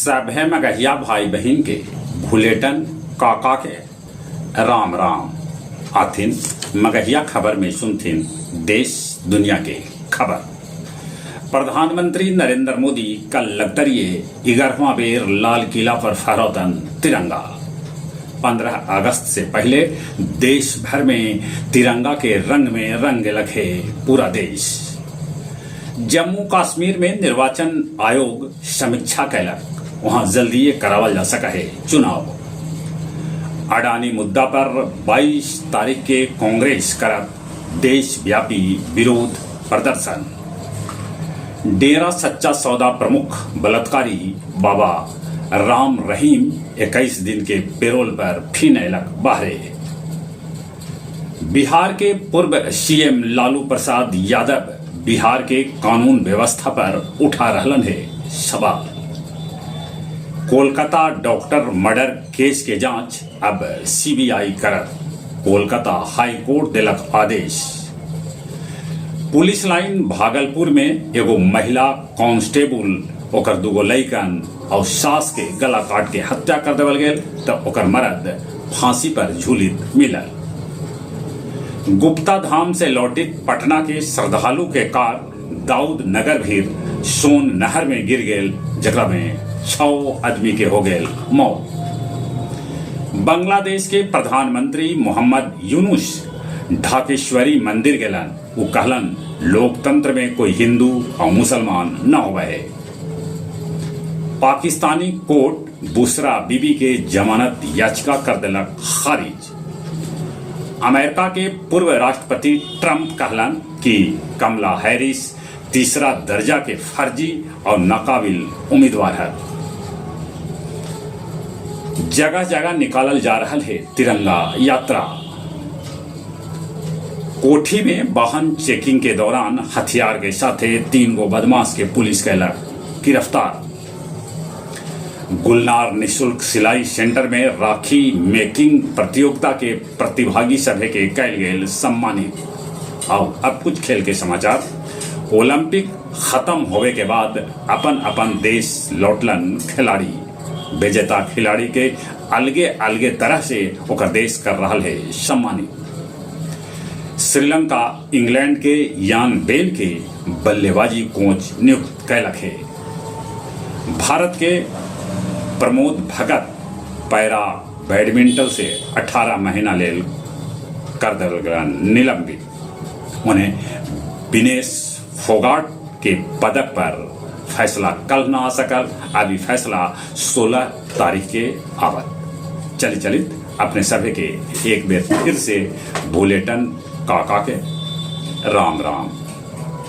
सभे मगहिया भाई बहिन के भुलेटन काका के राम राम। आथिन मगहिया खबर में सुनथिन देश दुनिया के खबर। प्रधानमंत्री नरेंद्र मोदी कल लगतरिए 11वां बेर लाल किला पर फहरौतन तिरंगा। 15 अगस्त से पहले देश भर में तिरंगा के रंग में रंग लगे पूरा देश। जम्मू कश्मीर में निर्वाचन आयोग समीक्षा कैलक, वहां जल्दीए करावल जा सका है चुनाव। अडानी मुद्दा पर 22 तारीख के कांग्रेस करत देशव्यापी विरोध प्रदर्शन। डेरा सच्चा सौदा प्रमुख बलात्कारी बाबा राम रहीम 21 दिन के पेरोल पर फिन अयलक बाहरे। बिहार के पूर्व सीएम लालू प्रसाद यादव बिहार के कानून व्यवस्था पर उठा रहलन हे सवाल। कोलकाता डॉक्टर मर्डर केस के जांच अब सीबीआई करत, कोलकाता हाई कोर्ट देलक आदेश। पुलिस लाइन भागलपुर में एगो महिला कांस्टेबल ओकर दूगो लइकन और सास के गला काट के हत्या कर देवल गेल त ओकर मरद फांसी पर झूलित मिलल। गुप्ता धाम से लौटित पटना के श्रद्धालु के कार दाऊद नगर भीर सोन नहर में गिर गेल, जकरा में 6 आदमी के हो गेल मौत। बांग्लादेश के प्रधानमंत्री मोहम्मद यूनुस ढाकेश्वरी मंदिर गेलन। उ कहलन लोकतंत्र में कोई हिंदू और मुसलमान न होवे है। पाकिस्तानी कोर्ट बुशरा बीबी के जमानत याचिका कर देलक खारिज। अमेरिका के पूर्व राष्ट्रपति ट्रंप कहलन कि कमला हैरिस तीसरा दर्जा के फर्जी और नाकाबिल उम्मीदवार है। जगह जगह निकालल जा रहा है तिरंगा यात्रा। कोठी में वाहन चेकिंग के दौरान हथियार के साथे 3 गो बदमाश के पुलिस कैलक गिरफ्तार। गुलनार निःशुल्क सिलाई सेंटर में राखी मेकिंग प्रतियोगिता के प्रतिभागी सभे के कैल गेल सम्मानित। आओ अब कुछ खेल के समाचार। ओलंपिक खत्म होवे के बाद अपन अपन देश लौटलन खिलाड़ी। विजेता खिलाड़ी के अलगे अलगे तरह से ओकर देश कर रहा है सम्मानित। श्रीलंका इंग्लैंड के यान बेल के बल्लेबाजी कोच नियुक्त कैलक है। भारत के प्रमोद भगत पैरा बैडमिंटन से 18 महीना लेल कर देल गेलन निलंबित। उन्हें विनेश फोगाट के पदक पर फैसला कल न आ सकल, अभी फैसला 16 तारीख के आवत। चली चलित अपने सभी के एक बेर फिर से बुलेटिन काका के राम राम।